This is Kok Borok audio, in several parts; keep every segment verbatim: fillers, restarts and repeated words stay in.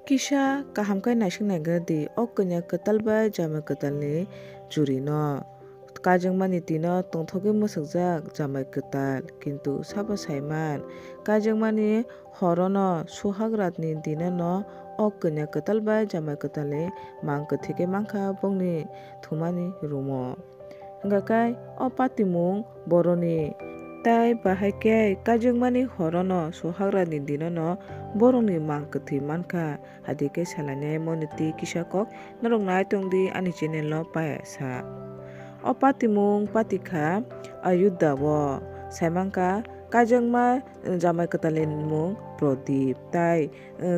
Kisa kaham khe naising naigra di, o kanya kwtal bai jamai kwtalni jurino. Kaijakmani dino tongthogwi mwswkjak jamai kwtal, kintu sabo saiman, kaijakmani horono suhagratni dinono o kanya kwtal bai jamai kwtalni mang kwthwi khe mankha bongni thumani rumo. Hwnkha khe o patimung boroni. Tai bahai khe kaijakmani horono suhagratni dinono borokni mang kwthwi mankha. Hadi khe salainai moniti kisa kok norok nai tongdi ani channel o payasa. O patimung patikha Ayodhya o saimankha kaijakma jamai kwtalni mung Pradip tai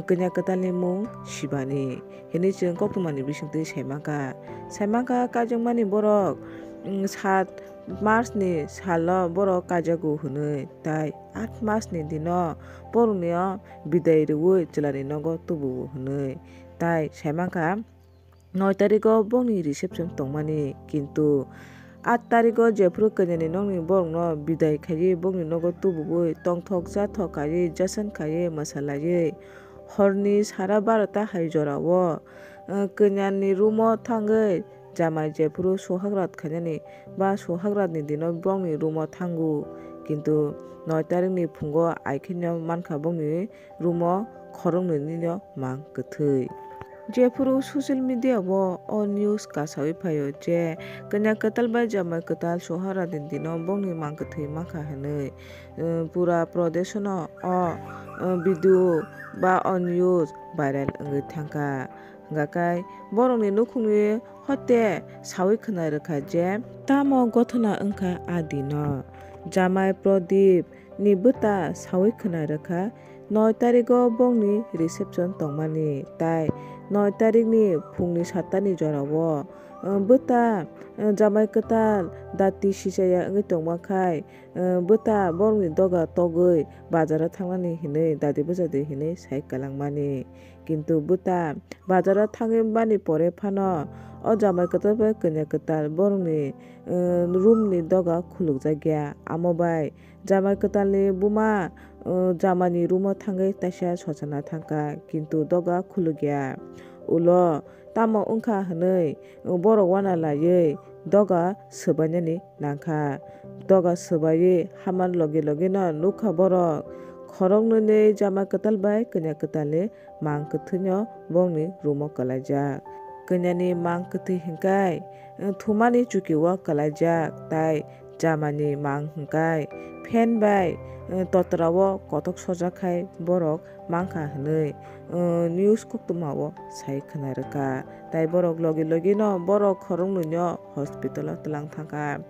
kanya kwtalni mung Shivani hinwi chwng koktwmani bisingtwi saimankha. Saimankha kaijakmani borok sat March ni salo borok kaijago hinwi tai aat March ni dino borokni o bidai rwui chwlani nogo tubuo hinwi tai saimankha. Noi tarigo bongni reception tongmani, kintu aat tarigo jephuru kanyani nokni borokno bidai khaiwi bongni nogo tubuwi tongthok jathok khaiwi jasan khaiwi mwsalaiwi horni sara barota hai jorao kanyani rumo thangwi jamai jephuru suhagrat khainani ba suhagratni dino bongni rumo thango, kintu noi tarikni phungo aikhenno mankha bongni rumo khoroknwini no mang kwthwi. Jephuru social media o o news kasawi phaio je kanya kwtal bai jamai kwtal suhagratni dino bongni mang kwthwi mankha hinwi, pura pradeshno o video ba o news viral wngwi thangkha. Hwnkha khe borokni nukhungni hote sawi khwna rwkha je tamo gothona wngkha a dino. Jamai Pradip ni bwta sawi khwna rwkha noi tarigo bongni reception tongmani tai noi tarikni phungni satta ni jorao bwta jamai kwtal dati sichaya wngwi tongma khai bwta borokni doga togwi bazaro thangnani hinwi dadi bwchadi hinwi sai kwlangmani. Kintu bwta bazaro thangwi bani pore phano o jamai kwtal bai kanya kwtal borokni room ni doga khulukjakya. Amo bai jamai kwtalni buma jamani room o thangwi taisa sochana thangkha, kintu doga khulukya. Ulo tamo wngkha hinwi borok uanalaiwi doga swbainani nangkha. Doga swbaiwi hamar logi logino nukha borok khoroknwini jamai kwtal bai kanya kwtalni mang kwthwino bongni room o kwlaijak. Kanyani mang kwthwi hwnkhe thumani chukio kwlaijak tai jamani mang hwnkhe fan bai totrao kotok sojak khai borok mankha hinwi news koktwmao sai khwna rwkha. Tai borok logi logino borok khoroknwino hospital o twlang thangkha.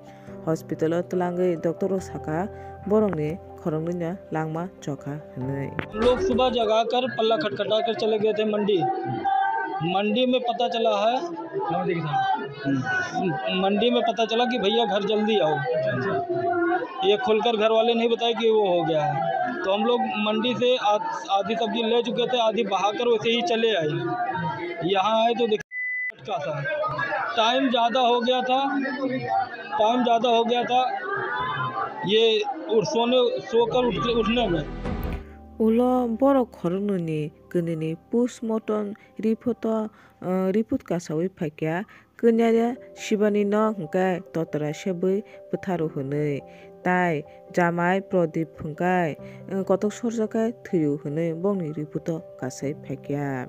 Hospital o twlangwi doctor rok sakha borokni khoroknwino langma chokha hinwi. हम लोग सुबह जगाकर पल्ला खटखटाकर चले गए थे मंडी। मंडी में पता चला है, मंडी में पता चला कि भैया घर जल्दी आओ। ये खुलकर घर वाले नहीं बताए कि वो हो गया है। तो हम लोग मंडी से आ-, आधी सब्जी ले चुके थे, आधी बहाकर वैसे ही चले आए। यहाँ आए तो देखिए, लटका था। टाइम ज़्यादा हो गया था, टाइम ज़्यादा हो गया था। ये उठ-, सोने, सोकर उठ-, उठने में। Ulo borok khoroknwini kwnwini postmortem report o, uh, report kasawi phaikha, kanya Shivani no hwnkhe totra sebwi bwtharo hwnwi, tai jamai Pradip hwnkhe, uh, kotok sorjak khe thwio hwnwi bongni report o kasai phaikha.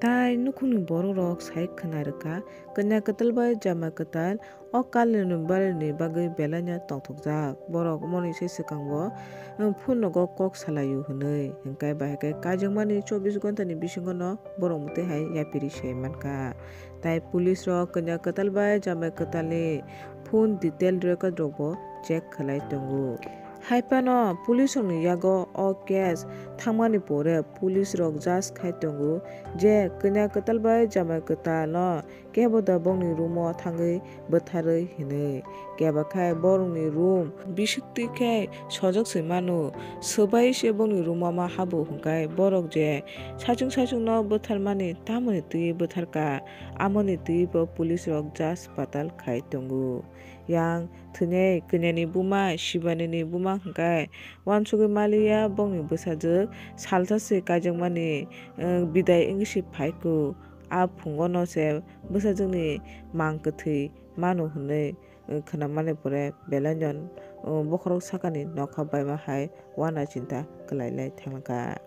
Tai nukhungni borok rok sai khwna rwkha, kanya kwtal bai jamai kwtal o kalni barani bagwi belaino tongthokjak. Borok moni se swkango, uh, phone rogo kok salaio hwnwi, hwnkhe bahai khe kaijakmani chobbish ghonta ni bisingo no borok mwtwi hai yapiri se mankha. Tai police rok kanya kwtal bai jamai kwtalni phone detail record rokbo check khlai tongo. Hai phano police rokni yago o case thangmani pore police rok judge khai tongo je kanya kwtal bai jamai kwtal no kebo da bongni room o thangwi bwtharwi hinwi. Keba khai borokni room bisuk twi khe sojok se mano, swbai se bongni room o ma habo hwnkhe borok je saichung saichung no bwtharmani tamoni twi bwtharkha, amoni twi bo police rok jaspatal khai tongo. Yang thwinai kwnani buma Shivani ni buma hwnkhe uansugwi maliya bongni bwsajwk salsa se kaijakmani, eh, bidai wngwi se phaikhu. A phungo no se bwsajwkni mang kwthwi mano hwnwi, eh, khwnamani pore belai no, eh, bokhorok sakani nokha baima hai uana chinta kwlai lai thangkha.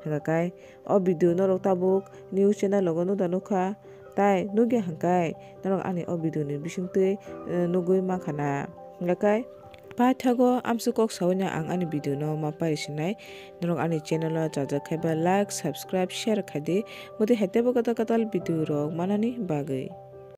Hwnkha khe o video norok tabuk news channel rogo nukda nukha, tai nukya hwnkhe norok ani o video ni bisingtwi, eh, nugwi mankha na. Hwnkha khe paithago amswk kok saui no ang ani video no ma pari sinai. Norok ani channel o chajak khai ba like, subscribe, share khai di. Bwtwi hai teibo kwtal kwtal video rok manani bagwi.